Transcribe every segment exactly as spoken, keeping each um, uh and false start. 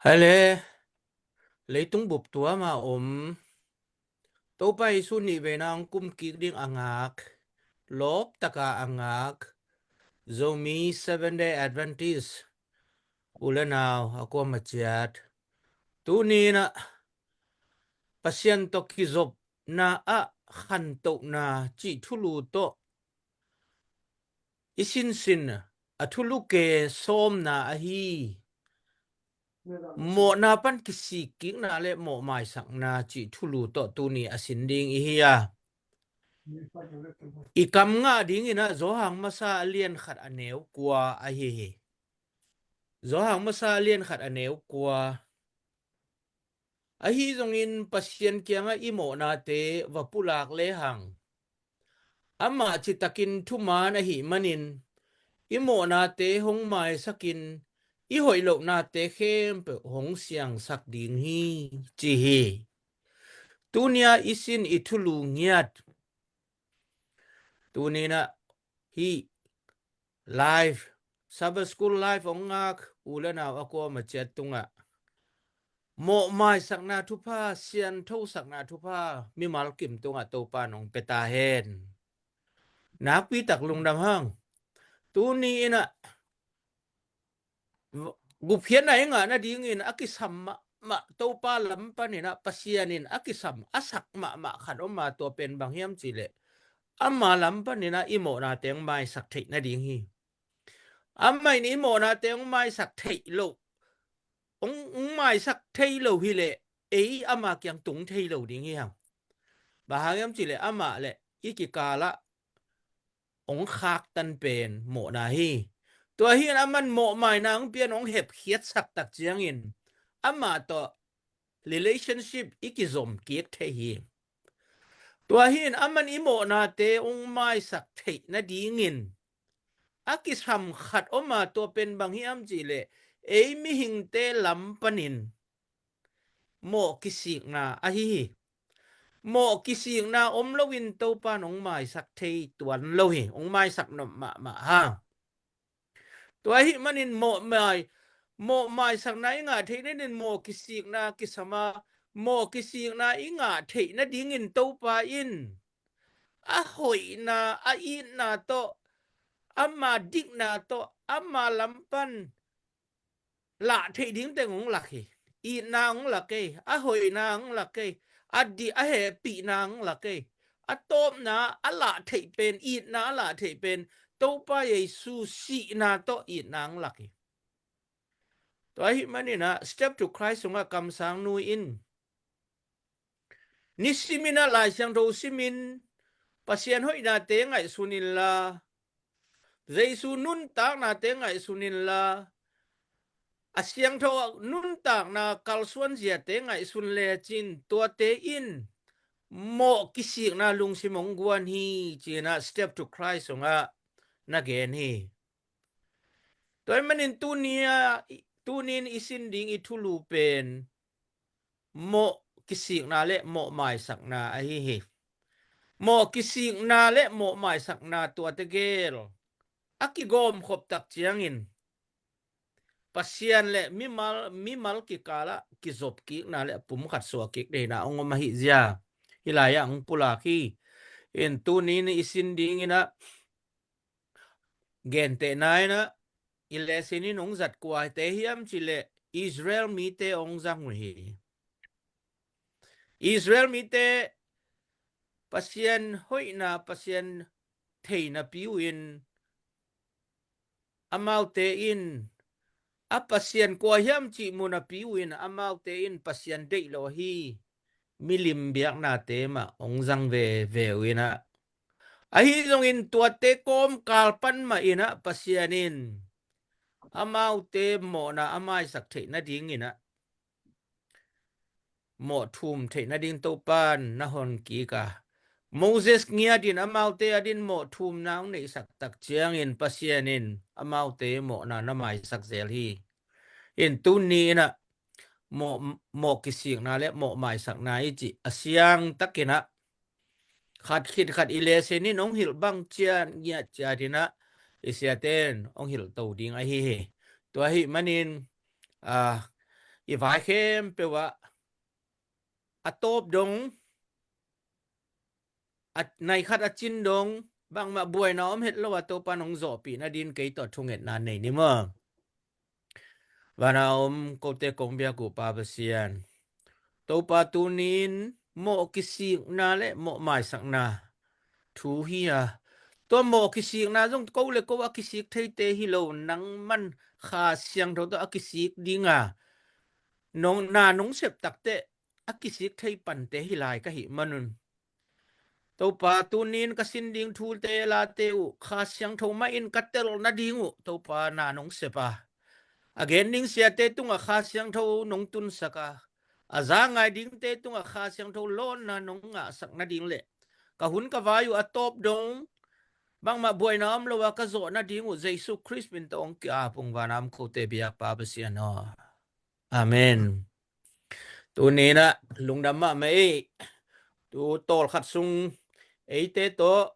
Hale, leitung bup tuama om Topa Jesu nih veina hong kum kik ding a ngak, lawp taka a ngak Zomi Seven Day Adventist u le nau a kuama ciat, tuni in ah Pasian tawh kizopna ah khantohna cih thulu tawh i sinsin a thulu ke sawmna ahi mawhna pan kisik kikna le mawhmaisakna cih thulu tawh tuni a sin ding i hi a, i kam ngah dingin ah Johan masa a lian khat a neu kua ahi hi. Johan masa a lian khat a neu kua. Ahi zongin Pasian kiangah i mawhnate va pulak lehang, amah citakin thuman ahih manin i mawhnate hong maisakin i hoih lohnate khempeuh hong siangsak ding hi, ci hi. Tunia i sin i thulu ngiat, tuni in ah hih live, Sabbath School live hong ngak u le nau a kuama ciat tungah mawhmaisakna thupha, sianthosakna thupha mimal kim tungah Topa nong pia ta hen. Nakpi tak lungdam hang. Tuni in ah gupkhiatna i ngah nadingin a kisam mahmah Topa lam panin ah Pasian in a kisam a sak mahmah khat om a, tua pen bang hiam cihleh ama lam panin ah i mawhnate hong maisak theih nading hi. Amah in i mawhnate hong maisak theih loh, hong, hong maisak thei lo hileh ei ama kiang tung thei lo ding hi hang. Bang hang hiam cihleh amah le i kikalah hong khaktan pen mawhna hi. Tua hi in aman mawhmaina hong pian hong hepkhiatsak tak ciangin amah tawh relationship i kizom kik thei hi. Tua hi in aman i mawhnate hong maisak theih nadingin a kisam khat om a, tua pen bang hiam cihleh ei mihingte lam panin mawh kisikna ahi hi. Mawh kisikna om loin Topa in hong maisak thei tuan lo hi, hong maisak nop mahmah hang. Tua ahih manin mawhmai, mawhmaisakna i ngah theih nadingin mawh kisikna kisam a, mawh kisikna i ngah theih nadingin Topa in a hoihna, a itna tawh, ama dikna tawh, ama lam pan lah theih ding teng hong lak hi. Itna hong lak ei, a hoihna hong lak ei, a dih a hehpihna hong lak ei. A tawpna a lah theih pen, itna a lah theih pen Topa Jesu sihna tawh itna hong lak hi. Tua ahih manin ah Step to Christ sungah kamsang nu in nisimin ah Lai Siangtho simin Pasian hoihnate ngaihsun inla, Jesu nuntaknate ngaihsun inla, a siangtho nuntakna kalsuan ziate ngaihsun lecin tuate in mawh kisikna lungsim hong guan hi, ci-in ah Step to Christ sungah na gen hi. Tua ahih manin tuni a, tunin i sin ding i thulu pen mawh kisikna le mawh maisakna ahi hi. Mawh kisikna le mawh maisakna tuate gel a kigawmkhop tak ciangin Pasian le mimal, mimal kikalah kizop kikna le pumkhat suak kik deihna hong om ahi zia hih lai-ah hong pulak hi. In tunin i sin dingin ah gentehna in ah i lesson in hong zat kuate hiam cihleh Israel mite hong zang uh hi. Israel mite Pasian hoihna, Pasian theihna pi uh in, amaute in a Pasian kua hiam cih mu napi uh in amaute in Pasian deih lo ahi milim biaknate mah hong zang veve uh in ah, ahi zongin tuate kawmkal pan mah in ah Pasian in amaute mawhna a maisak theih nadingin ah mawh thum theih nading Topa in na hon kik a, Moses ngiat in amaute adingin mawh thumna hong neihsak tak ciangin Pasian in amaute mawhna na maisak zel hi. In tuni in ah mawh, mawh kisikna le mawh maisakna i cih a siang takin ah khat khit khat i lesson in hong hilh bang ciat ngiat ciat in ah i siate in hong hilh to ding ahi hi. Tua ahih manin, ah, i vai khempeuh ah a tawp dong, a nai khat a cin dong, bangmah buaina om het lo a Topa nong zawhpih nadin kei tawh thungetna nei ni maw? Vana om kote kong biak uh Pa Pasian, Topa tunin mawh kisikna le mawh maisakna thu hi a, tua mawh kisikna zong ko le ko a kisik theite hi lo, nangman Kha Siangtho tawh a kisik dinga nong, na nong sep takteh a kisik thei pante hi lai ka hih manun, Topa tunin ka sin ding thute late uh Kha Siangtho mah in ka tel nading uh Topa na nong sep a, a gen ding siate tungah Kha Siangtho nong tunsak a, a za ngai dingte tungah Kha Siangtho lawnna nong ngahsak nading le ka hun ka vai uh a tawp dong, bangmah buaina om lo a ka zawh nading uh Jesu Khrist min tawh hong ki-ap ung, vana om kote biak Pa Pasian aw. Amen. Tuninah lungdam mahmah ei. Tu tawlkhat sung eite tawh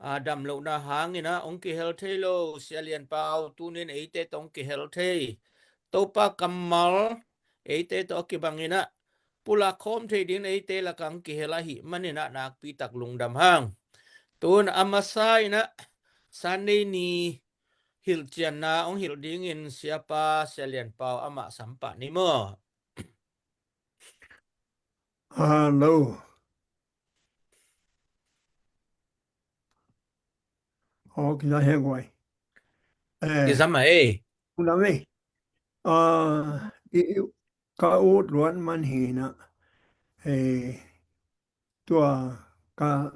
a damlohna hanginah hong kihel thei lo Sia Lian Pau tunin eite tawh hong kihel thei. Topa kammal eite tawh a kibanginah pulak khawm thei dingin eite lakah hong kihel ahih maninah nakpi tak lungdam hang. Tun a masa inah Sunday ni hilhcianna hong hilh dingin Siapa Sia Lian Pau amah sampah ni maw? Hello. Aw, kizah hek guai. Eh, kizah mah ei. Undam ei. Ah, i, i, ka ut luat man hinah. Eh, tua ka,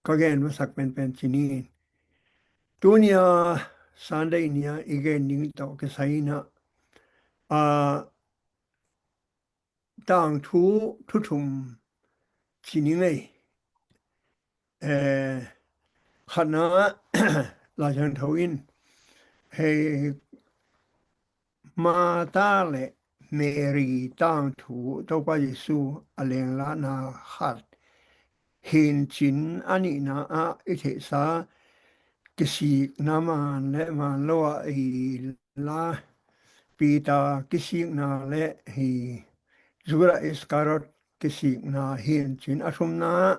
ka gen masak penpen ci ni. Tunia Sunday nia i gen ding tawh kisai inah, ah, tangthu thu thum ci ni ngei. Eh, khatna Lai Siangtho in hei Martha le Mary tangthu Topa Jesu a lenglahna khat hincin a nihna ah i theihsa kisikna man le man lo ah i la Peter kisikna le hi Judas Iscariot kisikna hincin a thumna,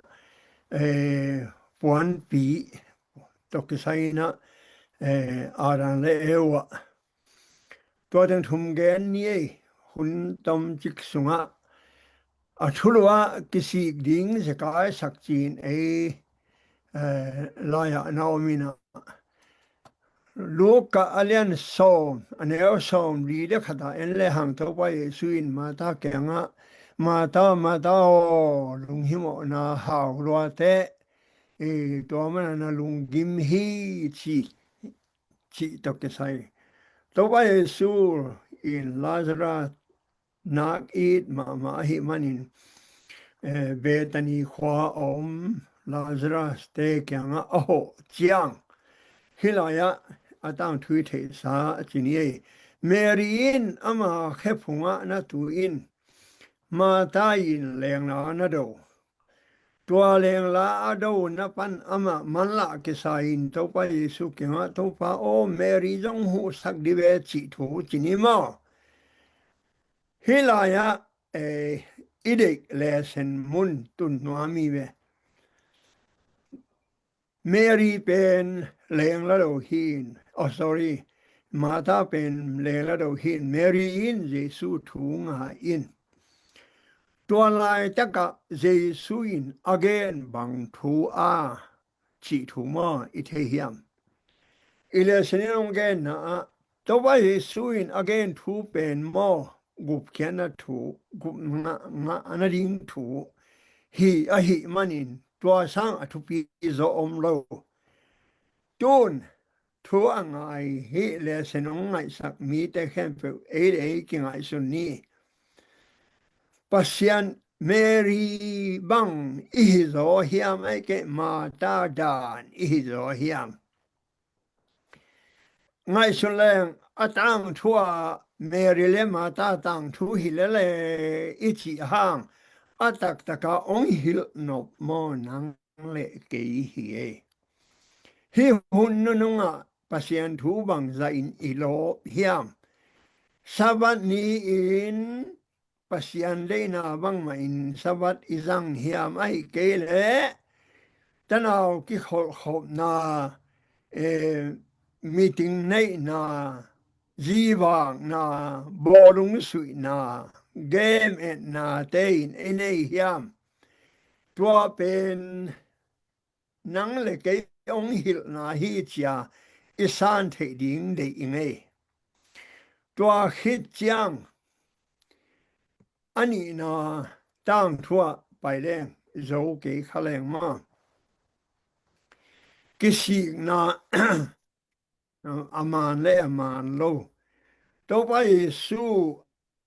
eh, puanpi tawh kisai inah, eh, Adam le Eva. Tua teng thum gen ni ei, hun tomcik sungah a thulu ah kisik ding zekai sak cin ei, eh, lai-ah na om inah. Luka a lian sawm, a neu sawm li le khatah en le hang Topa Jesu in Martha kiangah, Martha, Martha aw, lunghimawhna hau luateh, eh, tua mana na lunggim hi ci, cih tawh kisai. Topa Jesu in Lazarus nak it mahmah ahih manin, eh, Bethany khua a om Lazarus te kiangah a hawh ciang hih lai-ah a tangthu i theihsa a ci ni ei. Mary in ama khephungah na tu in Martha in lengla na do. Tua lengla a dona pan amah manlah kisa in Topa Jesu kiangah, Topa aw, Mary zong huhsak di ve cih thu ci ni maw? Hih lai-ah, eh, i deih lesson mun tun nuam hi ve. Mary pen lengla lo hi in, oh, sorry, Martha pen lengla lo hi in, Mary in Jesu thu ngai in. Tua laitakah Jesu in a gen bang thu a cih thu maw i thei hiam? I lesson in hong genna ah Topa Jesu in a gen thu pen maw gupkhiatna thu, gupna ngah, ngahna ding thu hi ahih manin tua sang a thupi zaw om lo. Tun thu a ngai hih lesson hong ngaihsak mite khempeuh ei le ei kingaihsun ni. Pasian, Mary bang i hi zaw hiam, ahih kei leh Martha dan i hi zaw hiam? Ngaihsun leng a tangthu a Mary le Martha tangthu hi lele i cih hang a taktak a hong hilh nop maw nang le kei hi ei. Hih hun nunung ah Pasian thu bangzah in i lawp hiam? Sabbath ni-in Pasian deihna bangmah in Sabbath i zang hiam? Ahih kei leh tanau kikholhkhopna, eh, meeting neihna, zivakna, bawlung suihna, game etnate in ei nei hiam? Tua pen nang le kei hong hilhna hi ci-a i san theih ding deih i ngei. Tua khit ciang a nihna tangthu ah pai leng zo kei kha leng maw. Kisikna a man le a man lo, Topa Jesu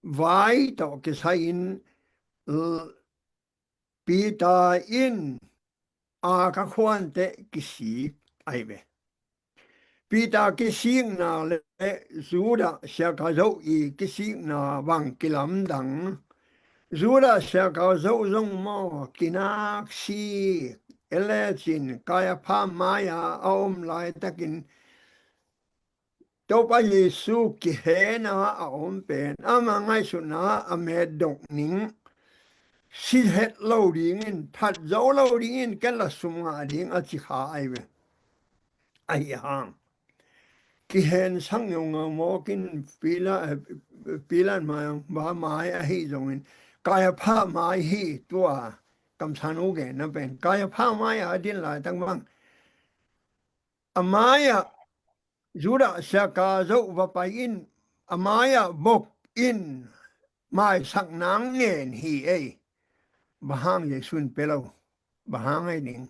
vai tawh kisai-in, l-, Peter in a ka khuante kisik ahi ve. Peter kisikna le Judah siaka zo i kisikna bang kilamdang. Judah siaka zo zong maw kinaksik, e lecin Kaiapha mai-a a om laitakin Topa Jesu kihena a om pen ama ngaihsutna a metdok ning, si het lo dingin, that zo lo dingin, ken la sum ngah ding a ci kha ahi ve. Ahi hang kihen sang ngaungau mawkin Pilat, Pilat mai, ba mai ahi zongin Kaiapha mai hi tua kamsang uh genna pen. Kaiapha mai a din laitak bang a mai-ah Judah siaka zo va pai in, a mai-ah bok in maisak nang ngen hi ei. Bang hang Jesu in pe lo, bang hang ei ning.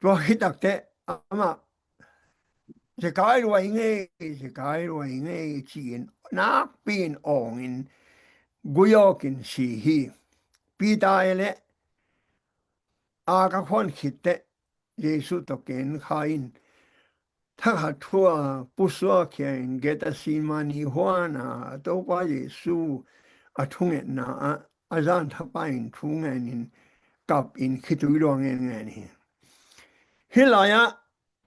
Tua khit takteh amah zekai luai ngei, zekai luai ngei ci-in nakpi-in awngin guiawkin si hi. Peter e le a ka khuan khitteh Jesu tawh ken kha in thakhat thu a pusuak khia in Gethsemane huan a Topa Jesu a thungetna ah a zan thapa in thu ngenin kap in khitui lua ngen ngen hi. Hih lai-ah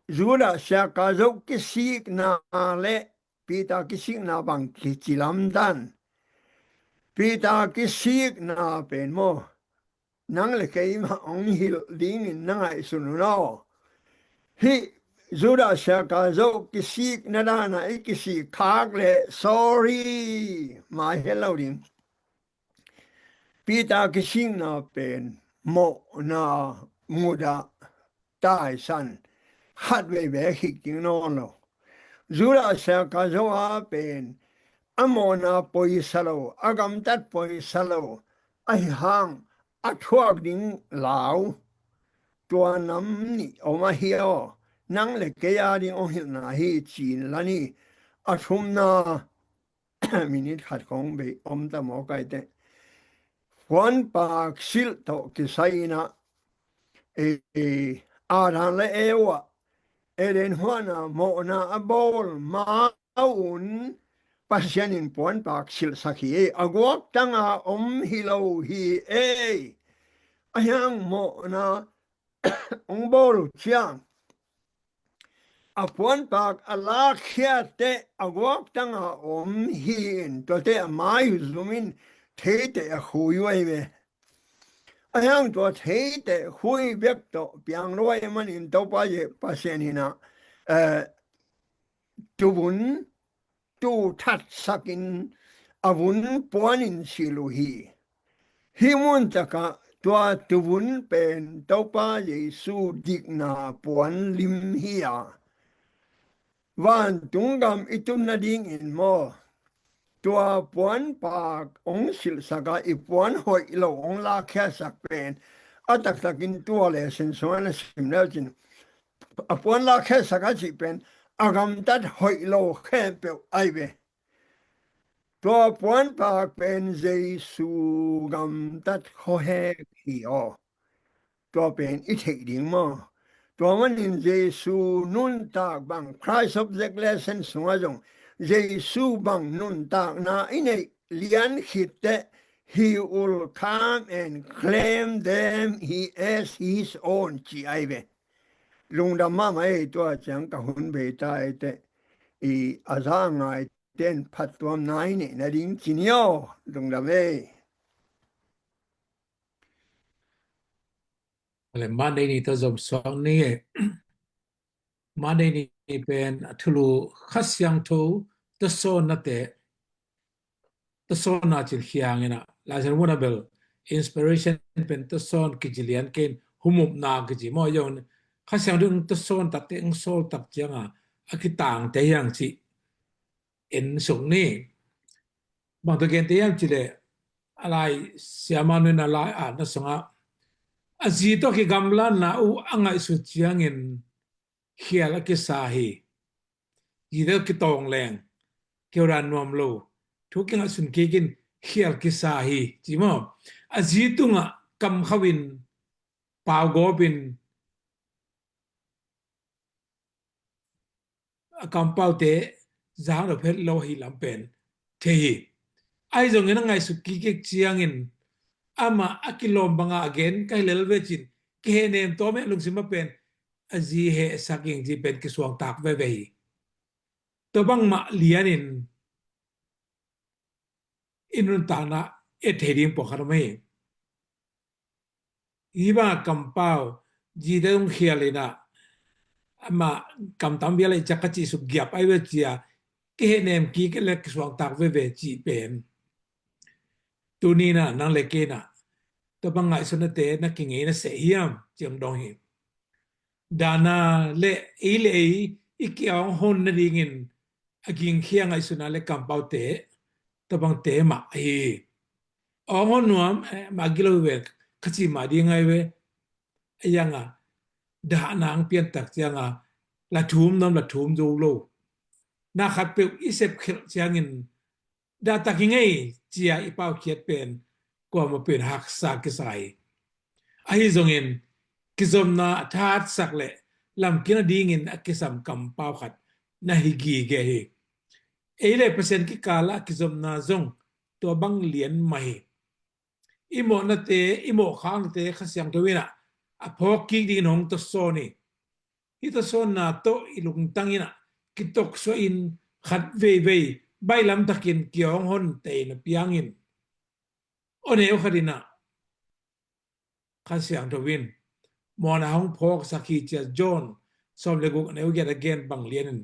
Judah siaka zo kisikna le Peter kisikna bang kici lamdan. Peter kisikna pen maw nang le keimah hong hilh dingin na ngaihsun un aw. Hih Judah siaka zo kisikna dana i kisik khak le sorry mai hel lo ding. Peter kisikna pen mawhna, mudah, taisan khat vei bek hi kik nawn lo. Judah siaka zo a pen a mawhna poisa lo, a gamtat poisa lo ahi hang a thuak ding lau tua nam nih om ahi aw. Nang le kei a ding hong hilhna hi ci-in la ni. A thumna minit khat khong bei om ta maw kaite. Puanpak silh tawh kisai-in ah, e, e, Adam le Eva Eden huan a mawhna a bawl ma un Pasian in puanpak silhsak hi ei. A guaktanga om hi lo hi ei. Ahi hang mawhna hong bawl uh ciang a puanpak a lakkhiatte a guaktanga om hi in tuate a mai uh zumin theite a khui uh ahi ve. Ahi hang tua theite khui bek tawh piang lo ahih manin Topa Jesu Pasian in ah, eh, tuvun tu thatsakin a vun puanin silh uh hi. Hih muntakah tua tuvun pen Topa Jesu dikna puan lim hi a, vantung gam i tun nadingin maw tua puanpak hong silhsak a, i puan hoih lo hong lakkhiatsak pen a taktakin tua le sin sungah na sim leucin a puan lakkhiatsak a cih pen a gamtat hoih lo khempeuh ahi ve. Tua puanpak pen Jesu gamtat khuahek hi aw. Tua pen i theih ding maw? Tua manin Jesu nuntak bang, Christ Object Lesson sungah zong Jesu bang nuntakna i neih lian khitteh, he will come and claim them he as his own ci ahi ve. Lungdam mahmah ei, tua ciang ka hun bei ta ei teh, i a za a ngai Ten phattuamna i neih nading ci ni aw. Lungdam ei. Vale, Monday ni tawh zom suak ni e. Monday ni pen a thulu Kha Siangtho tasawnate, tasawnna cil khiang inah, Lai Siangtho munah bel inspiration pen tasawn kici lian kei in, humupna kici maw, zong Kha Siangtho tasawn takte, sawl tak cianga a kitangte hiang cih en suk ni. Bang tawh gente hiam cileh, a lai siama nuin a lai atna sungah a zi tawh kigamlatna uh a ngaihsut ciangin khial a kisa hi. Zi tawh kitawng leng, keuran nuam lo, thu kingaihsun kikin khial kisa hi ci maw. A zi tungah kamkhauhin, paugawpin, a kampaute zang lo phet lo hi lam pen thei hi. Ahi zongin a ngaihsut kikik ciangin amah a kilawm banga a gen ka hi lel vecin, kihehnem tawm eh lungsim a pen a zi hehsak ing ci pen kisuangtak veve hi. Tua bangmah lianin i nuntakna et thei ding pawlkhat om hi. Hih banga kampau, zite hong khial inah, amah kamtam bia le ciak ka cih suk giap ai ve cia, kihehnem kik le kisuangtak veve cih pen. Tuni inah nang le kei inah tua bang ngaihsutnate na kingei na seh hiam ci hong dong hi. Dahna le ei le ei i kiawng hon nadingin a gingkhia ngaihsutna le kampaute, tua bangte mah ahi. Awng hon nuam, eh, mah gilo ve, khaci mah ding ngai ve. A yanga dahna ang piantak cianga la thum nuam, la thum zo lo. Na khat peuh i sep khelh ciangin dahtak hi ngei cia i paukhiat pen kuamah pen haksa kisa hi. Ahi zongin kizomna a thatsak le lamkina dingin a kisam kampau khat na hi gige hi. Ei le Pasian kikala a kizomna zong tua bang lian mah hi. I mawhnate, i mawhkhangnate Kha Siangtho inah a phawk kik dingin hong tawsawn hi. Hih tawsawnna tawh i lungtang inah kitoksuah in khat veivei baihlam takin kiawng hon teina piangin, awneu khat inah Kha Siangtho in mawhna hong phawksak hi cia John sawm le guk a neu giat a gen bang lianin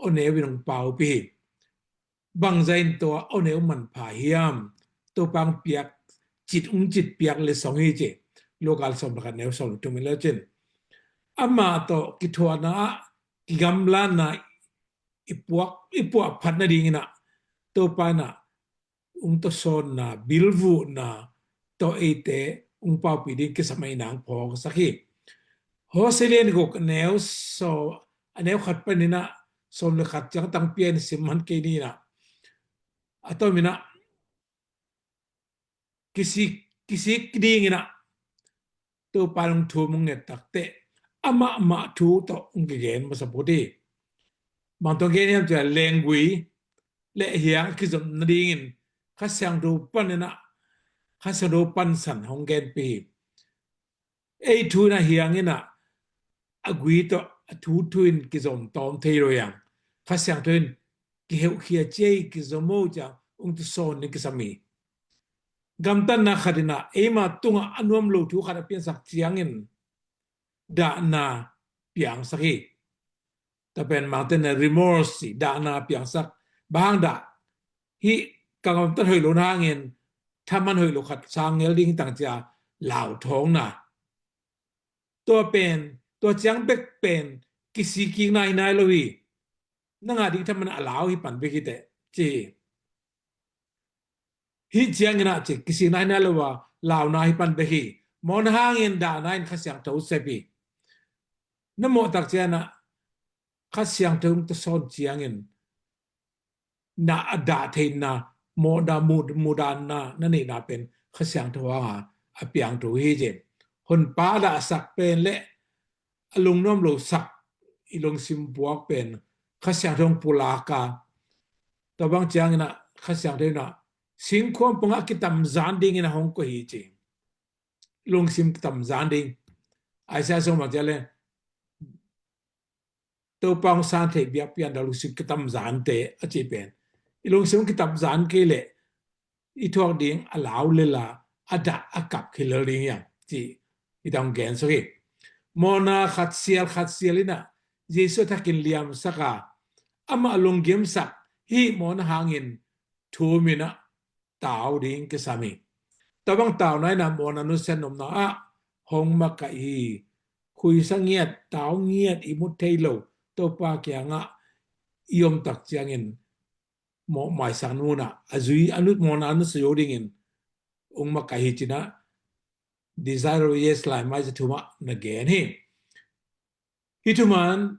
awneu in hong paupih hi. Bangzah in tua awneu manpha hiam? Topa hong piak cit, hong cit piak le song hi ci. Luka sawm le khat neu sawm le thum in le cin. Amah tawh kithuahna ah kigamlatna i puak, i puah phat nadingin ah Topa inah hong tawsawnna, bilvuhna tawh eite hong paupih ding kisam a inah hong phawksak hi. Hosea lian guk a neu sawm, a neu khat panin ah sawm le khat ciang tang pian sim man kei ni inah, a tom inah kisik, kisik dingin ah Topa in hong thum hong nget takteh amah mah thu tawh hong kigen masa phot hi. Bang tawh gen hiam cia lenggui le hiang a kizom nadingin Kha Siangtho panin ah, Kha Siangtho pansan hong genpih hi. Ei thu inah hiang inah a gui tawh a thu thu in kizom tawm thei lo hiang. Kha Siangtho in kiheukhia ciai, kizom o ciang hong tawsawn ding kisam hi. Gamtatna khat inah eima tungah a nuam lo thu khat a piansak ciangin dahna piangsak hi. Tua pen Mangte na remorse hi, dahna piangsak. Bang hang dah? Hih ka gamtat hoih lo na hangin thaman hoih lo khat sang ngel ding tang cia lauthawngna. Tua pen, tua ciang bek pen kisikikna hi nai lo hi. Na ngah ding thaman a lau hi pan bek hi teh ci hi. Hih ciangin ah ci, kisikna hi nai lo a, launa hi pan bek hi. Mawhna hangin dahna in Kha Siangtho sep hi. Na mawhtak ciangin ah Kha Siangtho hong tawsawn ciangin na a dah theihna, mawhna, mu-, mudanna na neihna pen Kha Siangtho hanga a piangtho hi ci. Honpa a dahsak pen le a lungnuam lo sak i lungsim puak pen Kha Siangtho hong pulak a, tua bang ciangin ah Kha Siangtho inah singkhuam pangah kitamzan dingin a hong koih hi ci. Lungsim kitamzan ding. Isaiah sung bang cia le Topa hong san theih biakpiakna lungsim kitamzante a ci pen i lungsim kitap zan kei leh i thuak ding a lau lela a dah a kap khilel ding hiam ci i dang gen suk hi. Mawhna khatsial khatsial inah Jesu a thakin liamsak a amah lunggimsak hih mawhna hangin thum inah tau ding kisam hi. Tua bang tauna inah mawhna nusiat nopna ah hong makaih hi. Khuisa ngiat, tau ngiat i mu thei lo Topa kiangah i om tak ciangin mawh maisak nunah a zui a nut mawhna a nusia zo dingin ung makaih hi cinah Desire Yes Lai Mai za thumah na gen hi. Hih thuman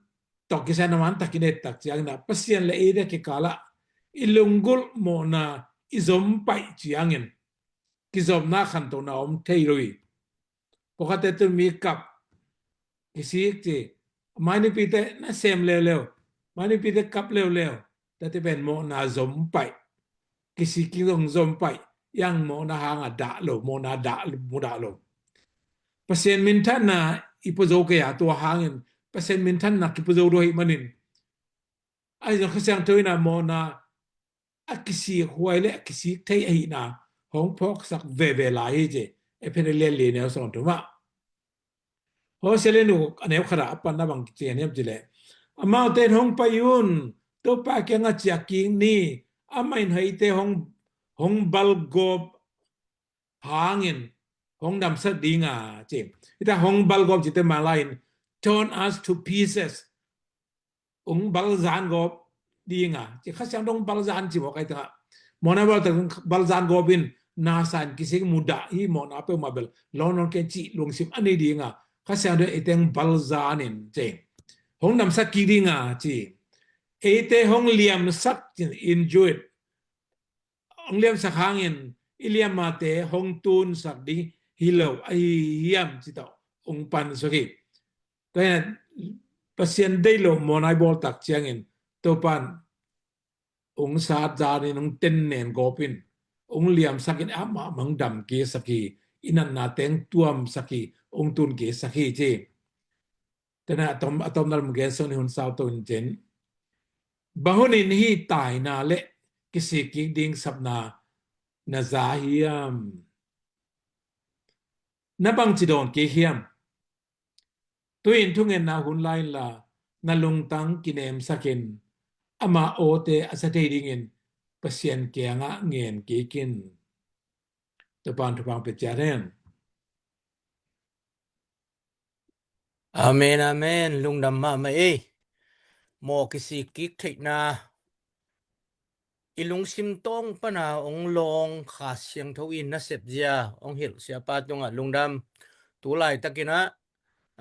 tawh kisai na man takin et tak ciangin ah Pasian le eite kikalah i lunggulh mawhna i zom paih ciangin kizopna khantohna om thei lo hi. Pawlkhatte tun mi kap kisik ci, mainipite na sem leuleu, mainipite kap leuleu, tate pen mawhna zom paih, kisik kizong zom paih, iang mawhna hanga dah lo, mawhna dah mu dah lo. Pasian minthanna i pua zo kei a tua hangin Pasian minthanna kipua zo dua hi manin ahi zong Kha Siangtho inah mawhna a kisik huai le a kisik thei ahihna hong phawksak veve lai hi ci. Efesa lian li neu sawm thumah Hosea lian uk a neu khatah a panna bang ci hiam cileh amaute in hong pai un, Topa kiangah ciah kik ni, amah in hoihte hong hong balgawp hangin hong damsak dinga ci. Hita hong balgawp cite malai in turn us to pieces. Ung balzan gawp dinga ci. Kha Siangtho ung balzan ci mawk ai tengah mawhna baltak balzan gawp in nasa in kisik mudah hi mawhna peuhmah bel lawnon ken cih lungsim a nei dinga Kha Siangtho in eite ung balzan in ci. Hong damsak kik dinga ci. Eite hong liamsak cin injuit hong liamsak hangin i liamate hong tunsak ding hi lo ahi hiam ci tawh hong pansuk hi. Tua hi Pasian deih lo mawhna i bawltak ciangin Topan hong sat zanin hong tennen gawpin hong liamsakin amah mang dam kisak hi. I natna teng tuamsak hi, hong tun kisak hi ci. Tena a tom a tom nal mgen song ni hun sau to in cin. Bang hunin hih taina le kisik kik ding sapna na za hiam? Na bangci dawn kik hiam? Tuin thungetna hun lai inla na lungtang kinemsakin ama awte a sa thei dingin Pasian kiangah ngen kikin. Topan thupang pe ciat hen. Amen, amen. Lungdam mahmah ei. Mawh kisik kik theihna i lungsim tawng pana hong lawng Kha Siangtho in nasep zia hong hilh siapa tungah lungdam. Tu laitakinah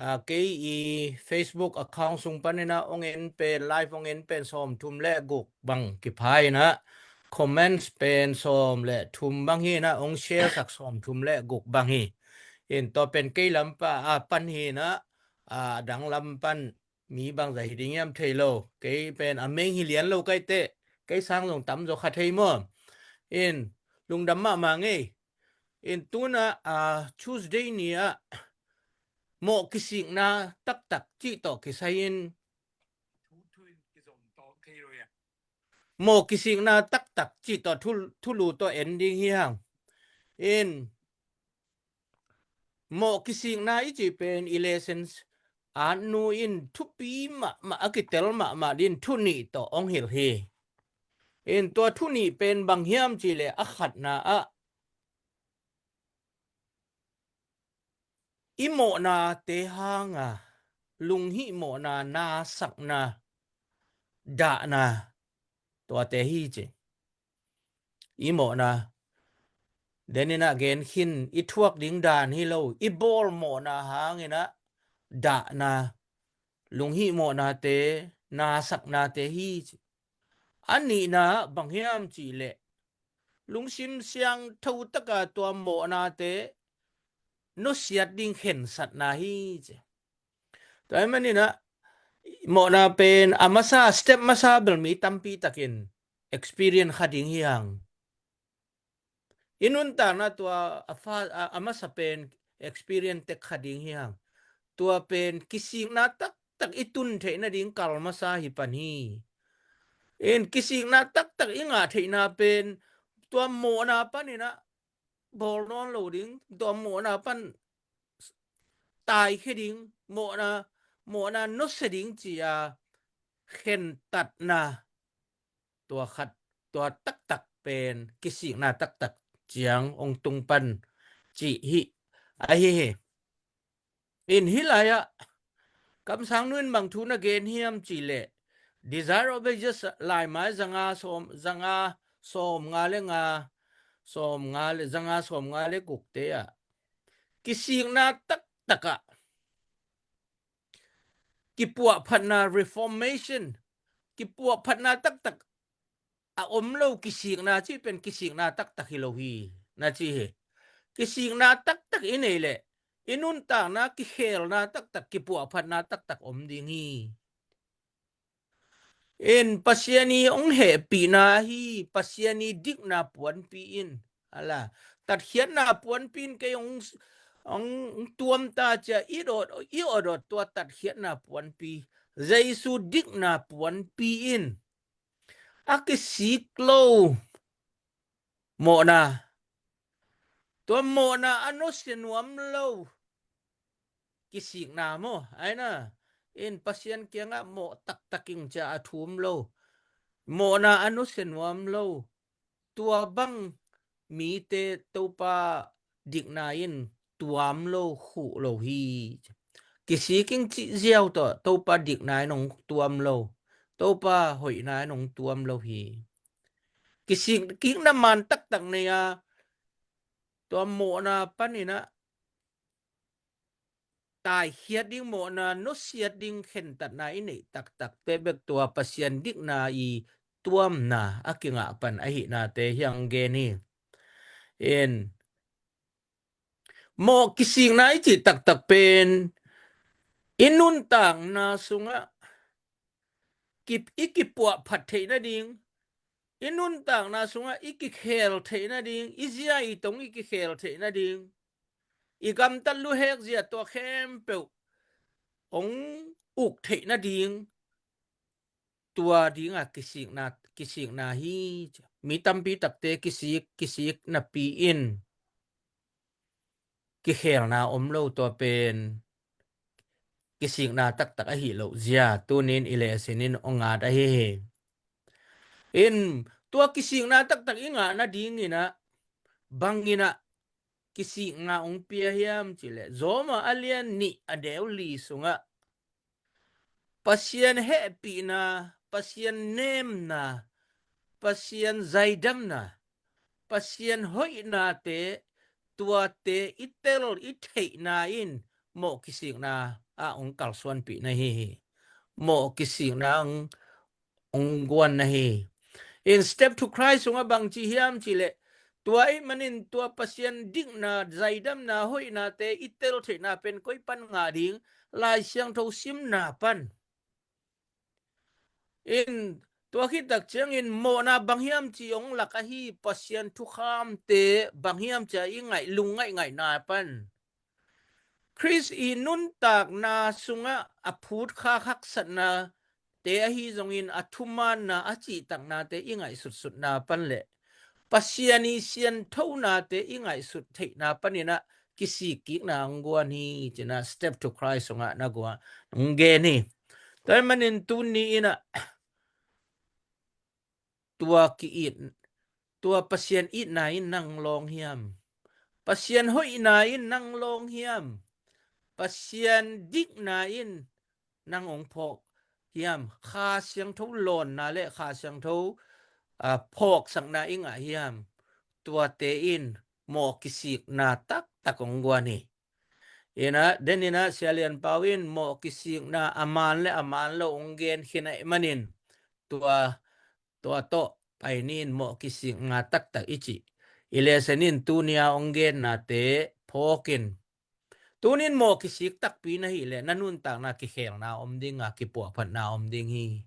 a, kei i Facebook account sung paninah hong en pen live hong en pen sawmthum le guk bang kipha inah comments pen sawm le thum bang hi inah hong share sak sawmthum le guk bang hi. In tua pen kei lampa a pan hi inah a dang lam pan mi bangzah hi ding hiam thei lo. Kei pen a meng hi lian lo kaite kei sang zong tam zaw kha thei maw? In lungdam mahmah ngei. In tunah a Tuesday ni ah mawh kisikna taktak cih tawh kisai in mawh kisikna taktak cih tawh thulu tawh en ding hi hang. In mawh kisikna i cih pen i lesson atnu in thupi mahmah a kitel mahmah din thu nih tawh hong hilh hi. In tua thu nih pen bang hiam cihleh a khatna ah i mawhnate hanga lunghih mawhna nasakna dahna tuate hi ci. I mawhna deninah gen khin i thuak ding dan hi lo i bawl mawhna hanginah dahna lunghih mawhnate nasaknate hi ci. A nihna bang hiam cihleh lungsim siangtho taka tua mawhnate nusiat ding khensatna hi ci. Tua hi maninah mawhna pen a masa step masa bel mi tampi takin experience kha ding hi hang. I nuntakna tua a fa a, a masa pen experience tek kha ding hi hang. Tua pen kisikna taktak i tun theih nading kal masa hi pan hi. In kisikna taktak i ngah theihna pen tua mawhna panin ah bawl nawn lo ding, tua mawhna pan taikhia ding, mawhna, mawhna nusia ding ci-a khentatna tua khat, tua taktak pen kisikna taktak ciang hong tung pan cih hi, ahi hi. In hih lai-ah kamsang nu in bang thu na gen hiam cih leh, Desire of Ages laimai zanga sawm, zanga sawm nga le nga, sawm nga le, zanga sawm nga le gukte ah kisikna taktak ah kipuahphatna, reformation, kipuahphatna taktak a om lo kisikna cih pen kisikna taktak hi lo hi, na ci hi. Kisikna taktak i nei leh i nuntakna kikhelna taktak, kipuahphatna taktak om ding hi. In Pasian i hong hehpihna hi, Pasian i dikna puanpi in, ala, tatkhiatna puanpi in kei hong, hong tuam ta cia i awt, i awt awt tua tatkhiatna puanpi, Jesu dikna puanpi in a kisik lo mawhna, tua mawhna a nusia nuam lo kisikna maw, aina, in Pasian kiangah mawh taktak ing cia a thum lo, mawhna a nusia nuam lo, tua bang mite Topa dikna in tuam lo, khuh lo hi. Kisik ing cih ziau tawh Topa dikna in hong tuam lo, Topa hoihna in hong tuam lo hi. Kisik kikna man taktak nei a, tua mawhna panin ah taikhiat ding, mawhna nusiat ding khentatna i neih taktakte bek tua Pasian dikna i tuamna a kingah pan ahihnate hiang gen hi. In mawh kisikna i cih taktak pen i nuntakna sungah ki, i kipuahphat theih nading, i nuntakna sungah i kikhel theih nading, i zia i tong i kikhel theih nading, i gamtat luhek zia tua khempeuh hong uk theih nading, tua dingah kisikna, kisikna hi. Mi tampi takte kisik, kisik napi in kikhelna om lo, tua pen kisikna taktak ahi loh zia tunin i lesin in hong ngat ahi hi. In tua kisikna taktak i ngah nadingin ah bangin ah kisikna hong pia hiam cih leh, Rom a lian nih a neu li sungah Pasian hehpihna, Pasian nemna, Pasian zaidamna, Pasian hoihnate, tuate i tel i theihna in mawh kisikna ah hong kalsuanpih na hi hi. Mawh kisikna hong, hong guan na hi. In Step to Christ sungah bang ci hiam cih leh, tua ahih manin tua Pasian dikna, zaidamna, hoihnate i tel theihna pen koi pan ngah ding, Lai Siangtho simna pan. In tua khit tak ciangin mawhna bang hiam ci hong lak ahi, Pasian thukhamte bang hiam ci a i ngaih, lungngaih ngaihna pan. Khrist i nuntakna sungah a phut khak haksatnate ahi zongin a thumaanna, a cihtaknate i ngaihsutsutna pan le Pasian i sianthonate i ngaihsut theihna panin ah kisik kikna hong guan hi, ci-in ah Step to Christ sungah na guan hong gen hi. Tua ahih manin tuni in ah tua ki-it, tua Pasian itna in nang lawng hiam? Pasian hoihna in nang lawng hiam? Pasian dikna in nang hong phawk hiam? Kha Siangtho lawnna le Kha Siangtho, a, phawksakna i ngah hiam? Tuate in mawh kisikna taktak hong guan hi. In ah, den in ah Sia Lian Pau in mawh kisikna a man le a man lo hong gen khin ahih manin tua, tua tawh pai ni in, mawh kisikna taktak i cih i lesson in tuni a hong gennate phawk in. Tuni in mawh kisik takpi na hih leh na nuntakna kikhelna om ding a, kipuahphatna om ding hi.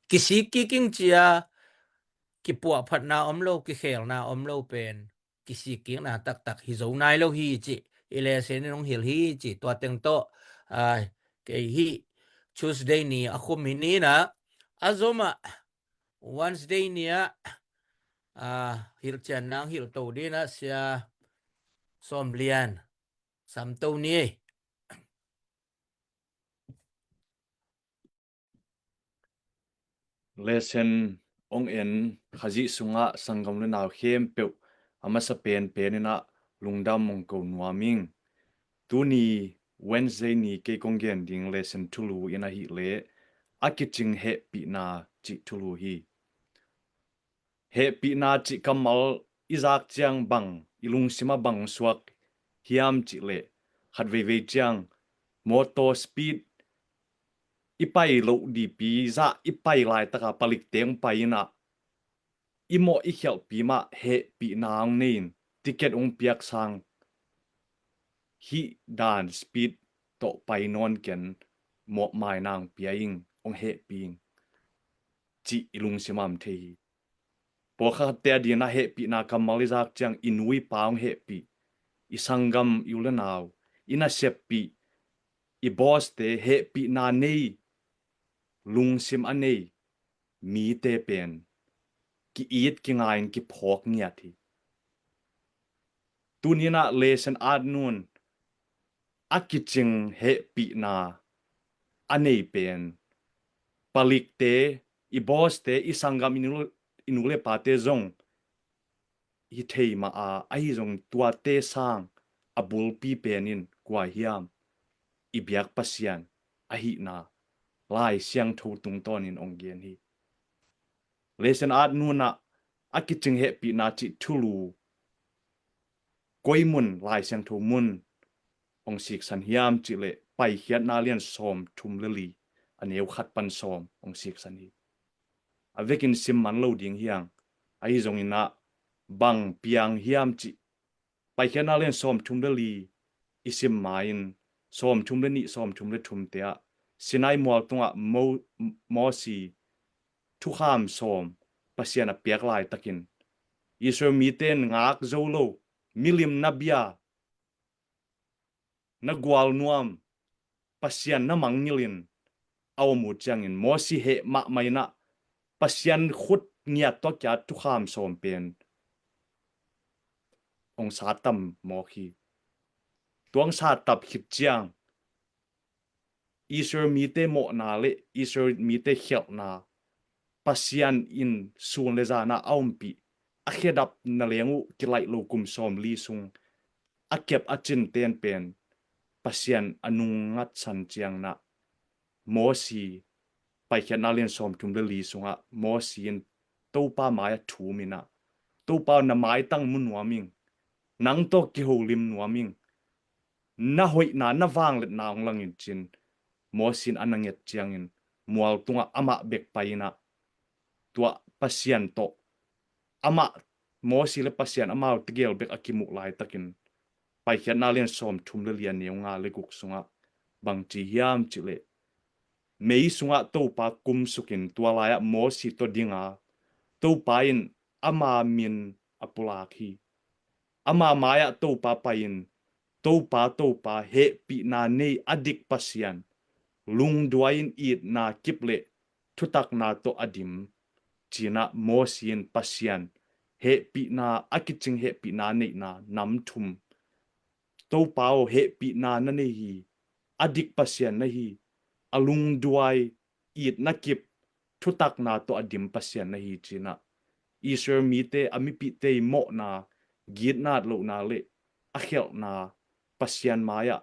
Kisik kik ing ci a kipuahphatna om lo, kikhelna om lo pen kisik kikna taktak hi zo nai lo hi cih i lesson in hong hilh hi cih tua teng tawh, a, kei hih Tuesday ni a khum hi ni in ah, a zom ah Wednesday ni-ah, ah, hilhcian nang hilhto dinah Sia Sawm Lian samto ni. Lesson ong en Khazih sungah sanggam le nau khempeuh a masa penpen inah lungdam ong ko nuam ing. Tuni Wednesday ni kei kong gen ding lesson thulu in ahih leh a kicing hehpihna cih thulu hi. Hehpihna cih kammal i zak ciang bang, i lungsim ah bang suak hiam cih leh, khat veivei ciang motor speed i pai loh dihpi zah i pai laitaka palik teng pai inah i mawh i khialhpi mah hehpihna ong nei in ticket ong piak sang hih dan speed tawh pai nawn ken mawhmaina ong pia ing, ong hehpih ing cih i lungsim ah om thei hi. Pawlkhatte a dinah hehpihna kammal i zak ciang i nu i pa ong hehpih, i sanggam i u le nau, i naseppih, i bawste hehpihna nei, lungsim a nei mite pen ki-it kingai in kiphawk ngiat hi. Tuni inah lesson at nun a kicing hehpihna a nei pen palikte, i bawste, i sanggam, i nu, i nu le pate zong hi thei mah a, ahi zong tuate sang a bulpi pen in kua hiam? I biak Pasian ahihna Lai Siangtho tungtawnin ong gen hi. Lesson at nunah a kicing hehpihna cih thulu koi mun, Lai Siangtho mun ong siksan hiam cih leh Paikhiatna lian sawm thum le li a neu khat pan sawm ong siksan hi. A vekin sim man lo ding hi hang, ahi zong inah bang piang hiam cih Paikhiatna lian sawm thum le li i sim ma-in sawm thum le nih, sawm thum le thum te ah Sinai mual tungah Mo-, Mosi thukham sawm Pasian a piak laitakin Israel mite in ngak zo lo, milim na bia, na gualnuam, Pasian na mangngilh in a om uh ciangin Mosi heh mahmah inah Pasian khut ngiat tawh kia thukham sawm pen ong sa tam mawk hi. Tua ong sa tap khit ciang Israel mite mawhna le Israel mite khialhna Pasian in sun le zan ah a ompih, a khedap na leng uh kilaih lo kum sawm li sung a kep a cinten pen Pasian a nungngatsan ciang nah Mosi, Paikhiatna lian sawm thum le li sungah Mosi in Topa mai-ah thum inah, Topa aw, na maitang mu nuam ing, nang tawh kiholim nuam ing, na hoihna, na vangliatna ong lang in cin Mosi in a na nget ciangin mual tungah amah bek pai inah tua Pasian tawh amah, Mosi le Pasian amau tegel bek a kimuh laitakin Paikhiatna lian sawm thum le li a neu nga le guk sungah bang ci hiam cih leh, mei sungah Topa kumsukin tua lai-ah Mosi tawh dinga Topa in ama min a pulak hi. Ama mai-ah Topa pai-in, Topa, Topa, hehpihna nei a dik Pasian, lungduai in itna kip le thutakna tawh a dim, ci-in ah Mosi in Pasian hehpihna, a kicing hehpihna neihna nam thum, Topa aw, hehpihna na nei hi, a dik Pasian na hi, a lungduai, itna kip, thutakna tawh a dim Pasian na hi, ci-in ah Israel mite, a mipihte i mawhna, gitna, lohna le a khialhna Pasian mai-ah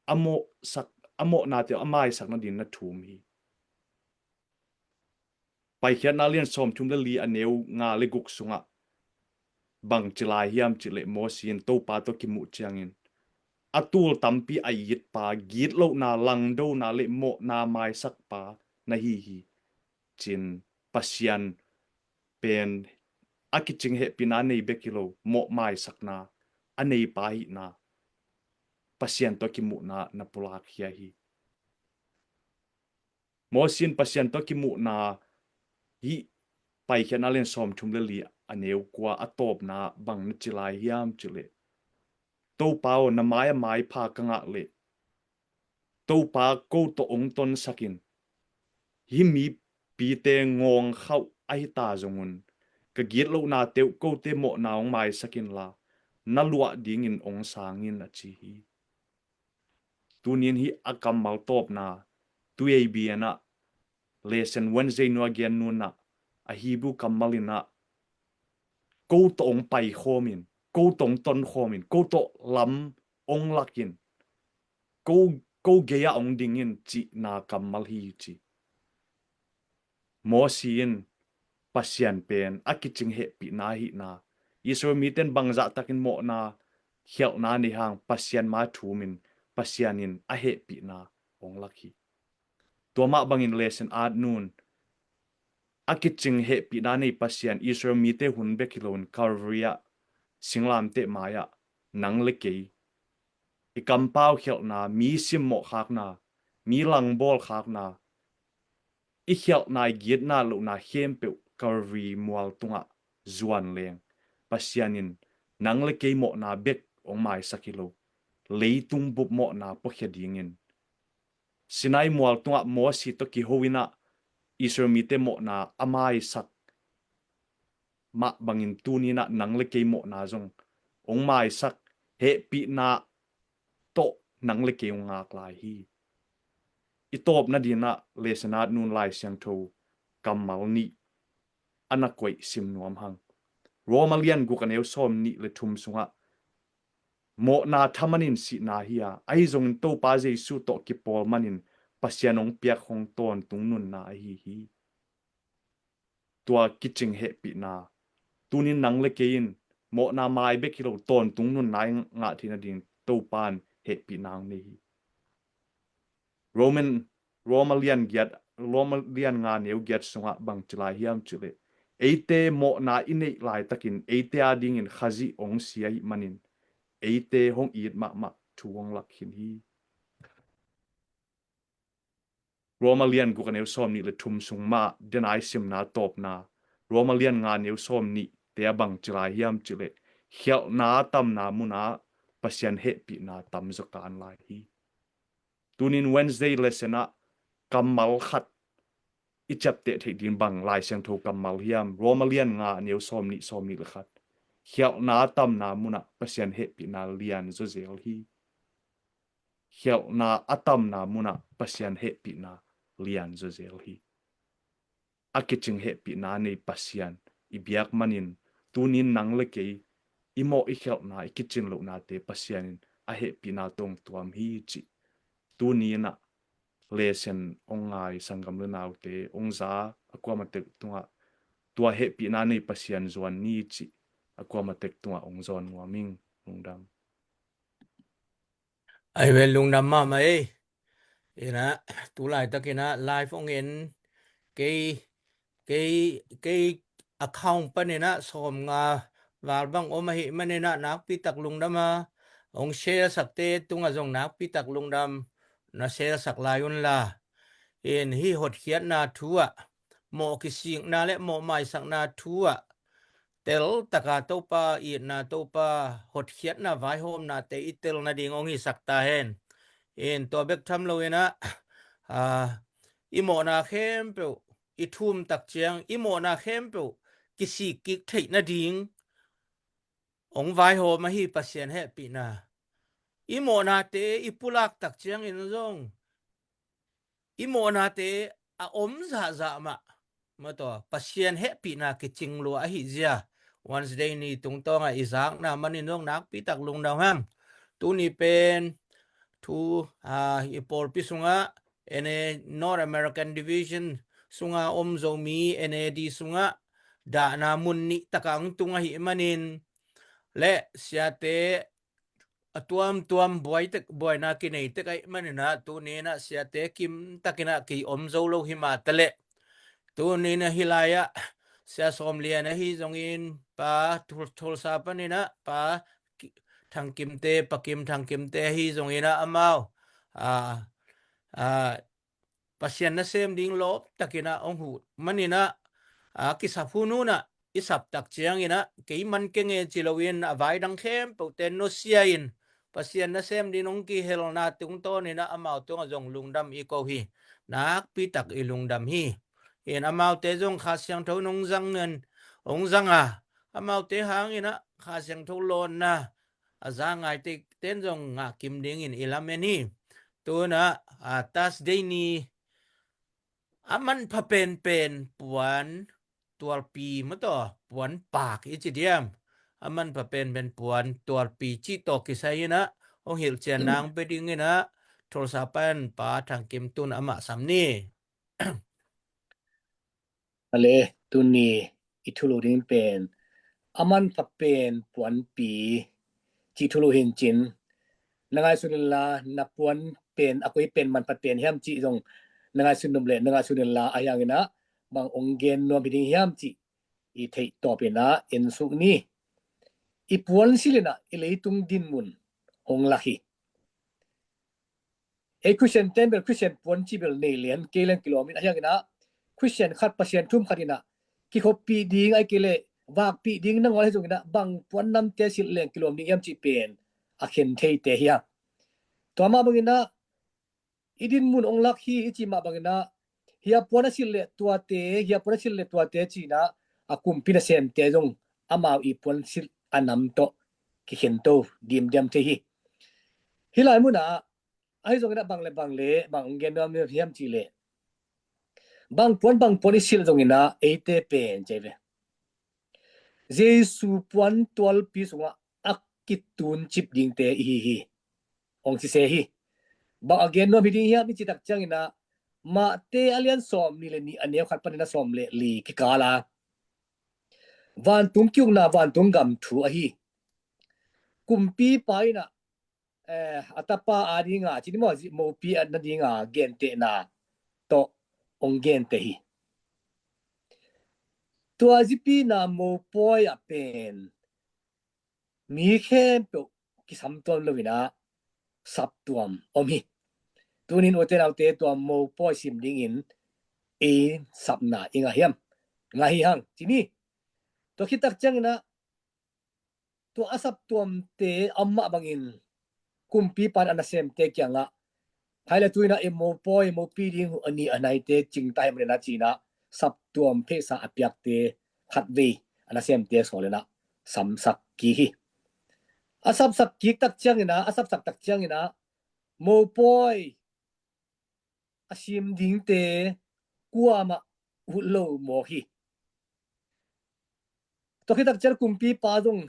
a mawhsak, a mawhnate a maisak nadin na thum hi. Paikhiatna lian sawm thum le li a neu nga le guk sungah bang ci lai hiam cih leh Mosi in Topa tawh kimuh ciangin, a tul tampi a itpa, gitlohna, langdona le mawhna maisakpa na hi hi, ci-in Pasian pen a kicing hehpihna nei bek hi lo, mawh maisakna a neipa hihna Pasian tawh kimuhna na pulakkhia hi. Mosi in Pasian tawh kimuhna hih Paikhiatna lian sawm thum le li a neu kua a tawpna bang na ci lai hiam cih leh, Topa aw, na mai a maipha ka ngah leh Topa ko tawh ong tonsak in, hih mipite ngawng khauh ahi ta zongun, ka gitlohna teuh kote mawhna hong maisak inla, na luah dingin hong sang in, a ci hi. Tunin hih a kammal tawpna, tu ei bianah, lesson Wednesday nua gen nunah, a Hebrew kammal inah, ko tawh hong paikhawm in, ko tawh hong tonkhawm in, ko tawh lam hong lak in, ko, ko gei-ah hong ding in cihna kammal hi ci. Mosi in Pasian pen a kicing hehpihna ahihna, Israel mite in bangzahtakin mawhna khialhna nei hang Pasian ma thum in, Pasian in a hehpihna hong lak hi. Tua mah bangin lesson at nun, a kicing hehpihna nei Pasian Israel mite hun bek hi loin Calvary ah, singlamteh mai-ah, nang le kei i kampau khialhna, mi simmawh khakna, mi langbawl khakna, i khialhna, i gitna lohna khempeuh Calvary mual tungah zuan leng, Pasian in nang le kei mawhna bek hong maisak hi lo, leitung bup mawhna puakhia dingin, Sinai mual tungah Mosi tawh kiho inah Israel mite mawhna a maisak mah bangin tuninah nang le kei mawhna zong hong maisak, hehpihna tawh nang le kei hong ngak lai hi. I tawpna dinah lesson at nun Lai Siangtho kammal nih a na koih sim nuam hang. Roma lian guk a neu sawm nih le thum sungah, mawhna tha manin sihna hi a, ahi zongin Topa Jesu tawh kipawl manin Pasian hong piak hong tawntung nunna ahi hi. Tua kicing hehpihna, tunin nang le kei in mawhna mai bek hi lo, tawntung nunna i ngah theihna ding Topa in hehpihna hong nei hi. Roman, Roma lian giat, Roma lian nga neu giat sungah bang ci lai hiam cih leh, eite mawhna i neih laitakin eite adingin Khazih hong si ahih manin eite hong it mahmah thu hong lak khin hi. Roma lian guk a neu sawm nih le thum sung mah dena i simna tawpna, Roma lian nga neu sawm nih te a bang ci lai hiam cih leh, khialhna tamna munah Pasian hehpihna tamzaw kan lai hi. Tunin Wednesday lesson ah kammal khat i ciapteh theih ding, bang Lai Siangtho kammal hiam? Roma lian nga a neu sawm nih, sawm nih le khat. Khialhna a tamna munah Pasian hehpihna lian zawzel hi. Khialhna a tamna munah Pasian hehpihna lian zawzel hi. A kicing hehpihna nei Pasian i biak manin, tunin nang le kei i mawh i khialhna, i kicin lohnate Pasian in a hehpihna tawh hong tuam hi cih. Tuninah lesson hong ngai sanggam le naute, hong za a kuamatek tungah tua hehpihna nei Pasian zuan ni cih a kuamatek tungah hong zawn nuam ing. Lungdam. Ai vel, lungdam mahmah ei. Inah, tu laitakinah live hong en, kei, kei, kei account paninah sawm nga val bang om ahih maninah nakpi tak lungdam a, hong share sakte tungah zong nakpi tak lungdam, na share sak lai unla. In hih hotkhiatna thu ah, mawh kisikna le mawh maisakna thu ah, tel taka Topa itna, Topa hotkhiatna vaihawmnate i tel nading hong hisak ta hen. In tua bek tham loinah, a, i mawhna khempeuh i thum tak ciang, i mawhna khempeuh kisik kik theih nading hong vaihawm ahi Pasian hehpihna. I mawhnate i pulak tak ciangin zong i mawhnate a om zahzah mah, mataw, Pasian hehpihna kicing lua ahi zia. Wednesday ni tungtawngah i zakna manin zong nakpi tak lungdam hang. Tuni pen thu, a, i pawlpi sungah, N A, North American Division sunga om Zomi N A D sungah dahna mun nih takah hong tung ahih manin, le siate a tuamtuam buai tek, buaina kinei tek ahih maninah, tuninah siate kim takinah kei om zo lo hi mah taleh, tuninah hih lai-ah Sia Sawm Lian ahi zongin, Pa Thul-, Thulsa paninah Pa Ki-, Thang Kimte, Pa Kim Thang Kimte ahi zonginah amau, a, a, Pasian nasem ding lawp takinah hong huh maninah, a, kisap hun hunah i sap tak cianginah kei man kei nge ci loin a vai dang khempeuhte nusia in Pasian nasem ding hong kihelna tungtawninah amau tungah zong lungdam i ko hi. Nakpi tak i lungdam hi. In amaute zong Kha Siangtho in hong zang in, hong zang a, amaute hangin ah Kha Siangtho lawnna a za ngai te ten zong ngah kim dingin i lamen hi. Tuna, a, Thursday ni a manpha penpen puan tualpi maw taw, puan pak i ci diam. A manpha penpen puan tualpi cih tawh kisai in ah hong hilhcian nang pe dingin ah Tulsa pan Pa Thang Kim Tun amah sam ni. Ale, tuni i thulu ding pen a manpha pen puanpi cih thulu hi in cin, na ngaihsun inla, na puan pen a koi pen manpha pen hiam cih zong na ngaihsun nop leh na ngaihsun inla, a hiangin ah bang hong gen nuam hi ding hiam cih i theih tawpin ah en suk ni. I puan silh in ah i leitung dinmun hong lak hi. Ei Christian ten bel Christian puan ci bel nei lian kei leng kilawm in, a hiangin ah Christian khat, Pasian thu um khat in ah kikhoppih ding, ahih kei leh vakpih ding nangawn hi zongin ah bang puan namte silh leng kilawm ding hiam cih pen a khen theite hi a. Tua mah bangin ah i dinmun hong lak hi i cih mah bangin ah, hia puan a silh leh tuate, hia puan a silh leh tuate ci-in ah a kumpi nasemte zong amau i puan silh a nam tawh kikhento dimdiam thei hi. Hih lai munah ahi zongin ah bang le bang le bang hong gen nuam hiam cih leh, bang puan bang puan i silh zongin ah eite pen ci ve, Jesu puan tualpi sungah a kituncip dingte i hi hi. Hong sise hi. Bang a gen nuam hi ding hiam i cih tak ciangin ah, Mate a lian sawm nih le nih, a neu khat panin a sawm le li kikal a vantung kiukna, vantung gam thu ahi. Kumpipa in ah, eh, a tapa a dinga, ci ni maw, zi-, mopi a na dinga gentehna tawh hong gente hi. Tua zipina mopawi ah pen mi khempeuh kisam tuam lo in ah saptuam om hi. Tunin ute naute, tua mopawi sim dingin ei sapna i ngah hiam? Ngah hi hang, ci ni. Tua khit tak ciangin ah tua a saptuamte a om mah bangin kumpipa in a nasemte kiangah, hai le tu in ah ei mopawi, mopi ding uh a nih a naite cingta hi manin ah, ci-in ah saptuam pheisa a piakte khatvei a nasemte sawl in ah samsak kik hi. A sapsak kik tak ciangin ah, a sapsak tak ciangin ah mopawi a sim dingte kuamah ut lo mawk hi. Tua khit tak ciang kumpipa zong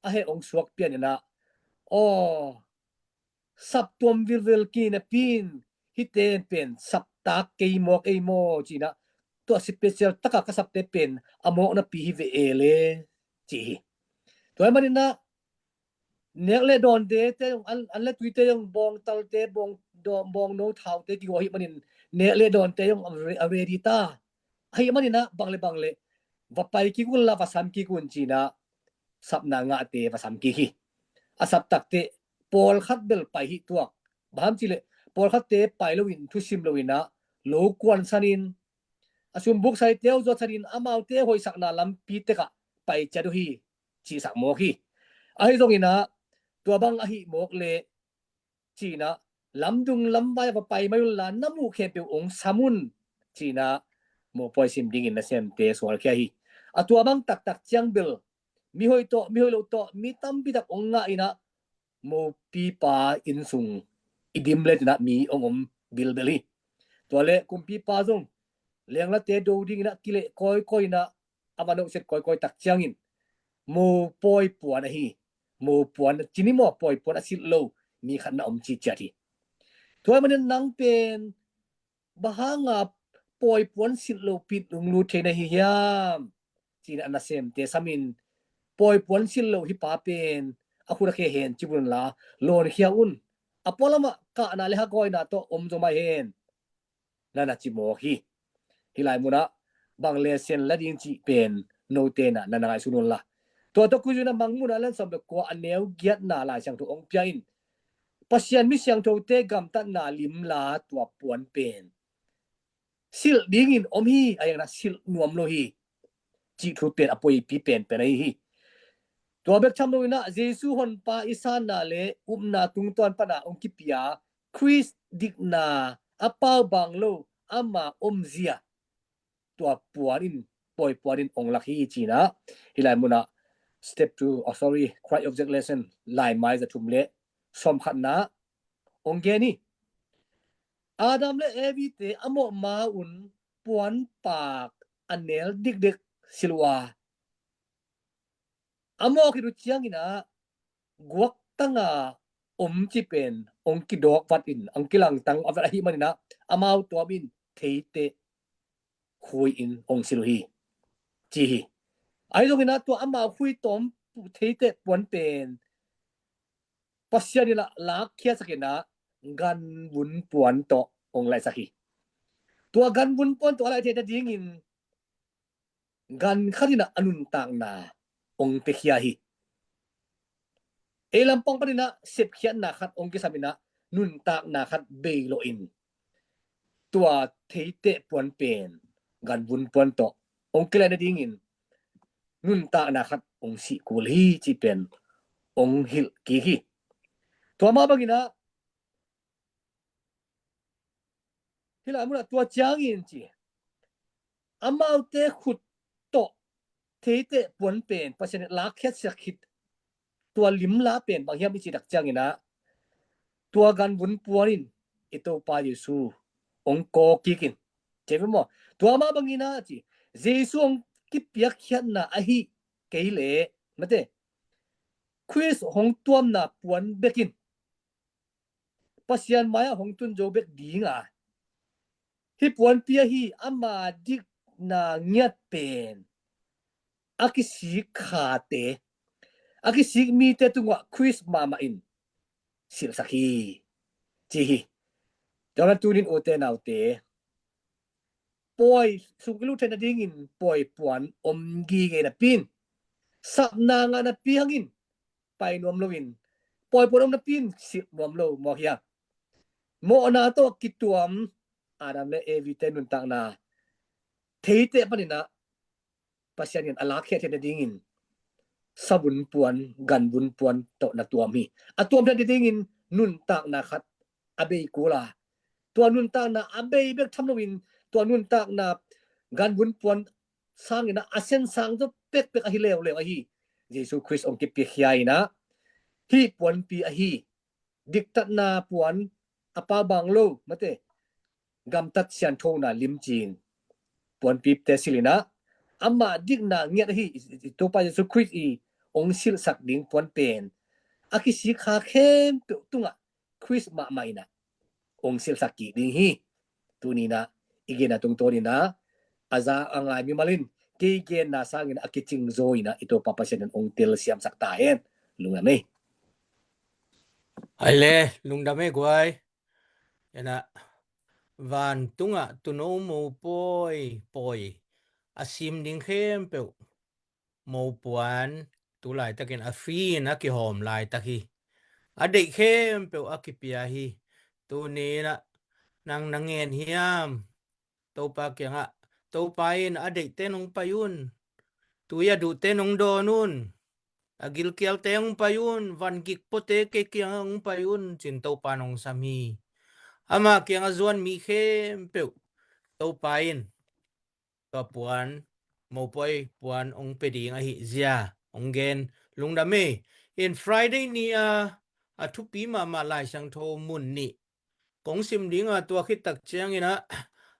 a heh hong suak pian in ah, aw, saptuam vilvel kinapi in hihte pen saptak kei mawk ei maw, ci-in ah, tua special taka ka sapte pen a mawk napi hi ve e le, ci hi. Tua ahih manin ah nek le dawnte te zong, an, an le tuite zong, bawngtalte, bawng, dawn, bawngno thaute kigaw ahih manin nek le dawnte zong a re-, a ready ta. Ahih manin ah bang le bang le va pai kik un la, va sam kik un, ci-in ah sapna ngahte va sam kik hi. A saptak teh pawlkhat bel pai hi tuak. Bang hang hiam cih leh pawlkhatte pai loin, thusim loin ah lo kuansan in, a sumbuk saite uh zuatsan in, amaute hoihsakna lampi tekah pai ciat uh hi, cihsak mawk hi. Ahi zongin ah tua bang ahih mawk leh, ci-in ah, lamdung lamvai ah va pai mai un la, na muh khempeuh hong sam un, ci-in ah mopawi sim dingin nasemte sualkhia hi. A tua bang taktak ciang bel mihoih tawh, mihoih lo tawh, mi tampi tak hong ngah in ah mopipa inn sung i dim le cin ah mi hong om bilbel hi. Tua leh kumpipa zong lenglate do dingin ah kileh kawikawi in ah a va nohset kawikawi tak ciangin mopawi puan ahi, mopawi puan, ci ni maw, pawi puan a silh lo mi khat na om ciciat hi. Tua ahih manin nang pen bang hanga pawi puan silh lo pi-in hong lut thei na hi hiam, ci-in ah a nasemte samin, pawi puan silh lo hi pa pen a khut a khe hen ci un la, lawnkhia un. A pualamah kahna le hakawina tawh om zaw mah hen, na na ci mawk hi. Hih lai munah bang lesson la ding cih pen note na na ngaihsun un la. Tua tawh kizui-in ah Mangmuhna a lian sawm le kua, a neu giatna Lai Siangtho hong pia in, Pasian mi siangthote gamtatna lim la tua puan pen silh dingin om hi, a hiangin ah silh nuam lo hi, cih thu pen a puaipi penpen ahi hi. Tua bek tham loin ah Jesu Honpa i sanna le upna tungtawn pana hong kipia Khrist dikna a paubaang lo ama omzia tua puan in, pawi puan in ong lak hi ci-in ah, hih lai munah step two, oh sorry, Christ object lesson, laimai za thum le sawmkhatna ong gen hi. Adam le Evi te a mawh ma-un puanpak a nel dikdek silh uh a, a mawh khit uh ciangin ah guaktanga om ci pen ong kidawk vat in, ong kilangtang a vat ahih manin ah amau tuam in theite khui in ong silh uh hi ci hi. Ahi zongin ah tua amau khui tawm theite puan pen Pasian in ah lakkhiatsak in ah ganvun puan tawh ong laihsak hi. Tua ganvun puan tawh a laih theihna dingin gan khat in ah a nuntakna ong piakhia hi. Ei lampang panin ah sepkhiatna khat ong kisam in ah nuntakna khat bei lo in tua theite puan pen ganvun puan tawh ong kilaihna dingin nuntakna khat ong sih kul hi ci pen ong hilh kik hi. Tua mah bangin ah hih lai munah tua ciangin ci, amaute khut tawh theite puan pen Pasian in lakkhiatsak khit tua limla pen bang hiam i cih tak ciangin ah tua ganvun puan in i Topa Jesu ong kawk kik in ci ve maw? Tua mah bangin ah ci, Jesu ong kipiakkhiatna ahi kei leh mate Khrist hong tuamna puan bek in Pasian mai-ah hong tun zo bek ding a, hih puanpi ahi ama dikna ngiat pen a kisik khate, a kisik mite tungah Khrist mahmah in silhsak hi ci hi. Tua man tunin ute naute, pawi sung i lut theihna dingin pawi puan om gige napi in, sapna ngah napi hangin pai nuam loin, pawi puan om napi in silh nuam lo mawk hi a. Mawhna tawh kituam Adam le Evi te nuntakna theite panin ah Pasian in a lakkhiat theihna dingin savun puan, ganvun puan tawh na tuam hi. A tuam theihna dingin nuntakna khat a bei kul a, tua nuntakna a bei bek tham loin tua nuntakna ganvun puan sangin ah a siansang zaw pekpek ahi leuleu ahi Jesu Khrist ong kipiakhia in ah hih puanpi ahi diktatna puan, a pau bang lo mate gamtat sianthona limci in puanpite silh in ah ama dikna ngiat ahi i Topa Jesu Khrist i ong silhsak ding puan pen a kisik kha khempeuh tungah Khrist mahmah in ah ong silhsak kik ding hi. Tuni in ah i genna tungtawn in ah a za a ngai mimal in kei genna sangin a kicing zaw in ah i Topa Pasian in ong telsiamsak ta hen. Lungdam ei. Ai le, lungdam ei guai. Ena, vantungah tuuno mopawi pawi a sim ding khempeuh mopuan tu laitakin a fin a kihawm laitak hi. A deih khempeuh a kipia hi. Tuni in ah nang na ngen hiam? Topa kiangah, Topa in a deihte nong pai un, tui a duhte nong dawn un, a gilkialte hong pai un, van gikpawte kei kiangah hong pai un, ci-in Topa nong sam hi. Ama kiangah zuan mi khempeuh Topa in tua puan, mopawi puan hong pia ding ahi zia hong gen. Lungdam ei. In Friday ni-a a thupi mahmah Lai Siangtho mun nih kong sim ding a, tua khit tak ciangin ah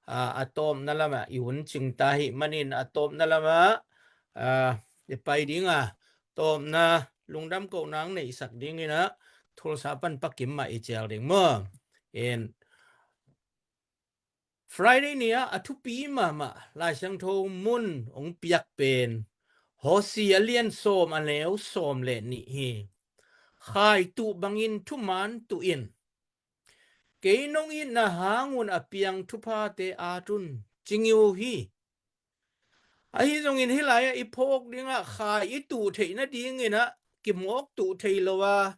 a tawpna lamah i hun cing ta hi manin a tawpna lamah i pai ding a, tawpna lungdam kohna hong neihsak dingin ah Tulsa pan Pakim mah i cial ding maw? In Friday ni-a a thupi mahmah Lai Siangtho mun hong piak pen Hosea a lian sawm a neu sawm le nih hi. Khai tuh bangin thuman tuh in, kei nong itna hangun a piang thuphate at un, ci ngiu hi. Ahi zongin hih lai-ah i phawk dingah khai i tuh theih nadingin ah kimawk tuh thei lo a,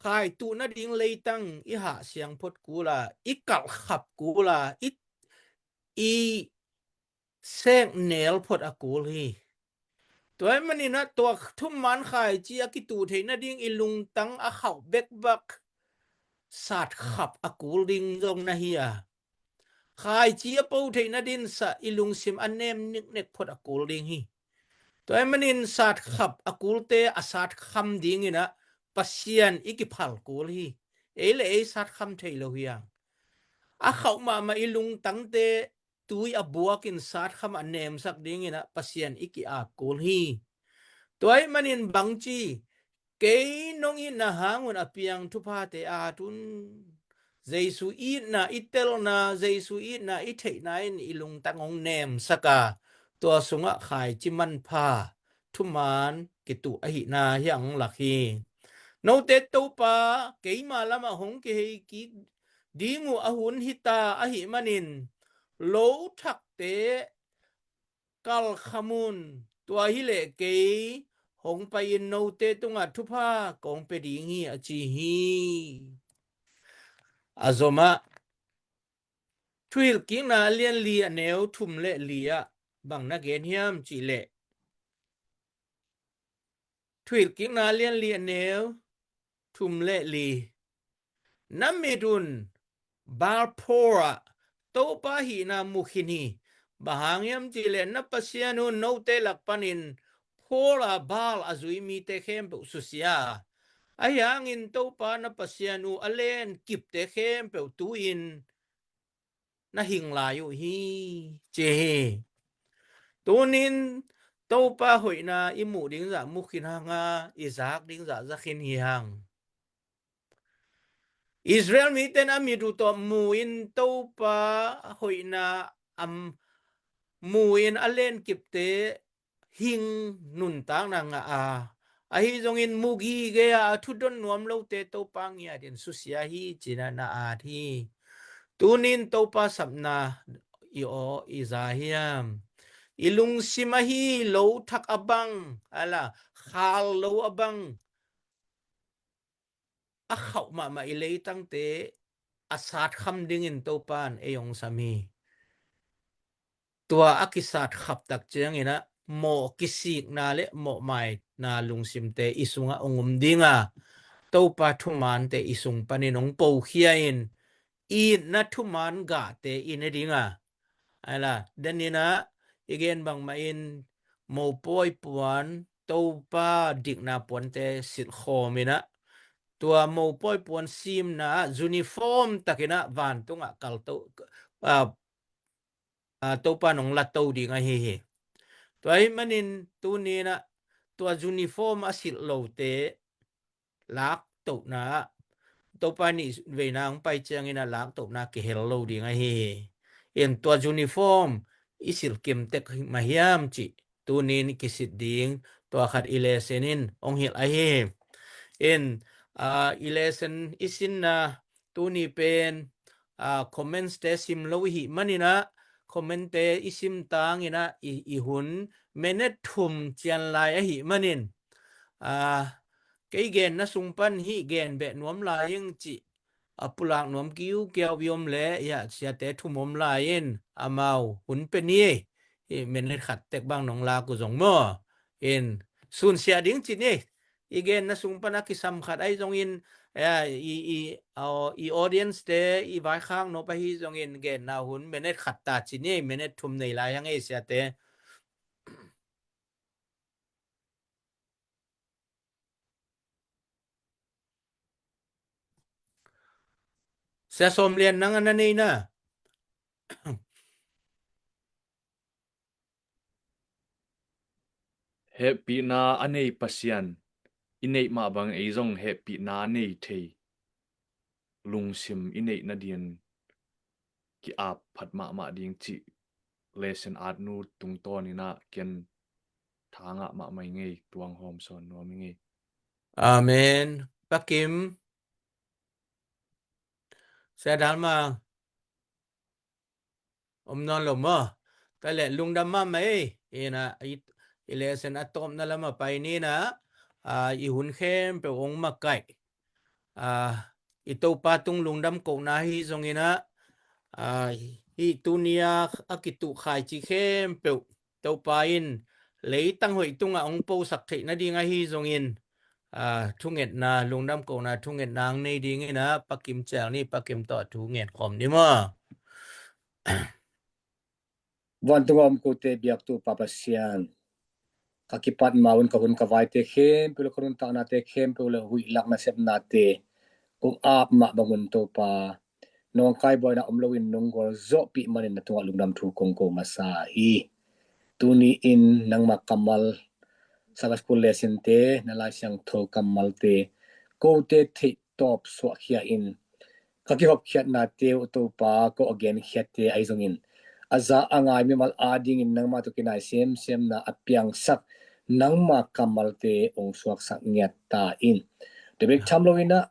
khai tuh nading leitang i hah siang phot kul a, i kalh khap kul a, i, i sek nel phot a kul hi. Tua ahih manin ah tua thuman khaici a kituh theih nading i lungtang a khauh bekbak sat khap a kul ding zong na hi a, khaici a po theih nadin sa i lungsim a nem niknek phot a kul ding hi. Tua ahih manin satkhap a kulte a satkham dingin ah Pasian i kiphal kul hi. Ei le ei satkham thei lo hi hang. A khauh mahmah i lungtangte tui a buakin satkham a nemsak dingin ah Pasian i ki-ap kul hi. Tua ahih manin bangci, kei nong itna hangun a piang thuphate at un. Jesu itna i telna, Jesu itna i theihna in i lungtang hong nemsak a, tua sungah khaici manpha thuman kituh ahihna hi hang lak hi. Note Topa keima lamah hong kihei kik ding uh a hun hita ahih manin, lo thakte kalkham un. Tua hileh kei hong pai-in note tungah thupha kong pia ding hi, a ci hi. A zomah Thuhilhkikna a lian li a neu thum le li ah bang na gen hiam cihleh, Thuhilhkikna a lian li a neu thum le li. Na mit un Baal Peor ah Topa hihna mu khin hi. Bang hang hiam cihleh na Pasian un note lak panin Peor a Baal a zui mite khempeuh susia a, ahi hangin Topa na Pasian uh a len kipte khempeuh tu-in na hing lai uh hi, ci hi. Tunin Topa hoihna i muh ding zah mu khin hang a, i zak ding zah za khin hi hang. Israel mite in a mit uh tawh mu-in Topa hoihna a mu-in a lenkipte hing nuntakna ngah a, ahi zongin mu gige a, a thudon nuam lote Topa ngiatin susia hi, ci-in ah na at hi. Tunin Topa sapna i aw i za hiam? I lungsim ahi lo thak a bang, a la khal lo a bang, a khauh mahmah i leitangte a satkham dingin Topa in ei hong sam hi. Tua a kisatkhap tak ciangin ah mawh kisikna le mawhmaina lungsimte i sungah hong um ding a, Topa thumante i sung panin hong pokhia in, itna thuman gahte i ne ding a, a la, den in ah i gen bangmah in mopawi puan, Topa dikna puante silhkhawm in ah, tua mopawi puan simna ah uniform takin ah vantungah kal to, a, a, Topa in hong la to ding ahi hi. Tua ahih manin tunin ah tua uniform a silh lote laktohna ah, Topa nih veina hong pai ciangin ah laktohna kihel lo ding ahi hi. In tua uniform i silh kimtek mah hiam cih tunin kisit ding, tua khat i lesson in hong hilh ahi hi. In, a, i lesson i sinna tuni pen, a, comments te sim lo i hih manin ah, comment te i sim tangin ah i, i hun minute thum cian lai ahih manin, a, kei genna sung pan hih gen beh nuam lai ing cih a pulak nuam kiukiau i om leh, ya, siate thum om lai in amau hun pe ni, hih minute khat tek bang nong lak uh zong maw. In sunsia ding ci ni, i genna sung pan a kisam khat ahi zongin, eh, i, i, aw, i audience te i vaikhak nop ahi zongin genna hun minute khat ta ci ni, minute thum nei lai hang ei siate. Sia Sawm Lian, nang a na nei na. Hehpihna a nei Pasian i neih mah bang ei zong hehpihna a nei thei lungsim i neih nadin ki-ap phat mahmah ding cih lesson at nu tungtawn in ah ken tha ngah mahmah i ngei, tuang hawm sawn nuam i ngei. Amen. Pa Kim. Sia Dal Mang. Om nawn lo maw? Tua leh lungdam mahmah ei. Ina, i, i lesson a tawpna lamah pai ni na, a, i hun khempeuh hong makaih. A, i Topa tung lungdam kohna hi zongin ah, a, hih tuni a, a kituh khaici khempeuh Topa in leitang hoih tungah hong posak theih nading ahi zongin, a, thungetna, lungdam kohna thungetna hong nei dingin ah, Pa Kim cel ni, Pa Kim tawh thu ngen khawm ni maw? Vantung a om kote biaktu Pa Pasian, ka kipat ma un ka hun ka vaite khempeuh le ka nuntaknate khempeuh le huih lak nasepnate kong ap mah bangun Topa, nong kaibuaina om loin nong gualzawhpih manin na tungah lungdam thu kong ko masa hi. Tuni-in nangma kammal, Sabbath school lesson-te, na Lai Siangtho kammalte kote theih tawp suahkhia in, ka kihopkhiatnate uh Topa, ko a genkhiatte ahi zongin a za a ngai mimal adingin nangma tawh kinai semsemna a piangsak nangma kammalte ong suaksak ngiat ta in. Tua bek tham loinah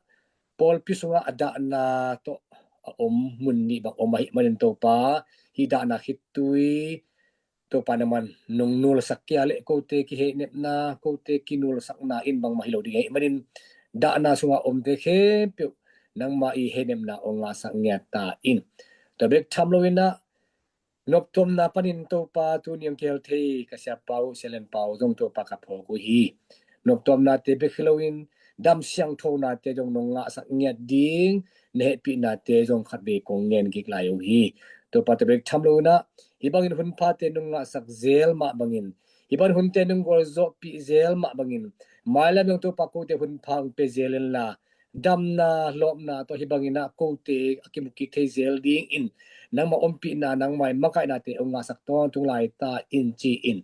pawlpi sungah a dahna tawh a om mun nih bang om ahih manin Topa, hih dahna khitui Topa nangman nong nulsak kia leh kote kihehnepna, kote kinulsakna in bangmah hi lo ding ahih manin dahna sungah omte khempeuh nangma i hehnepna ong ngahsak ngiat ta in. Tua bek tham loinah noptuamna panin Topa tuni ong kihel thei ka siapa uh Sia Lian Pa uh zong Topa ka phawk uh hi. Noptuamnate bek hi loin dam siangthonate zong nong ngahsak ngiat ding na hehpihnate zong khatvei kong ngen kik lai uh hi. Topa tua bek tham loinah hih bangin hunphate nong ngahsak zel mah bangin, hih bangin hunte nong gualzawhpih zel mah bangin, mailam zong Topa kote hunpha ong pia zel inla, damna lawpna tawh hih banginah kote a kimukik thei zel dingin nangma ompihna, nangma i makaihnate ong ngahsak tawntung lai ta in ci-in,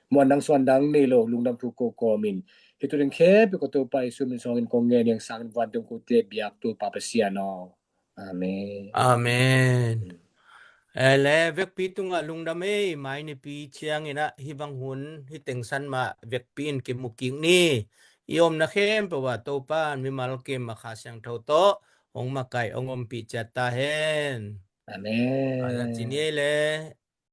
muan dang suan dang nei lo lungdam thu ko kawmin hih thu ding khempeuh ko Topa Jesu min suangin kong ngen hi. Eng sangin vantung kote biaktu Pa Pasian aw. Amen. Amen. Eh, le vekpi tungah lungdam ei, mai nipi cianginah hih bang hun hih tengsan mah vekpi in kimukik ni. I omna khempeuh ah Topa mimal kim a Kha Siangtho tawh hong makai hong ompih ciat ta hen. Amen. Amen. Ci ni ei le.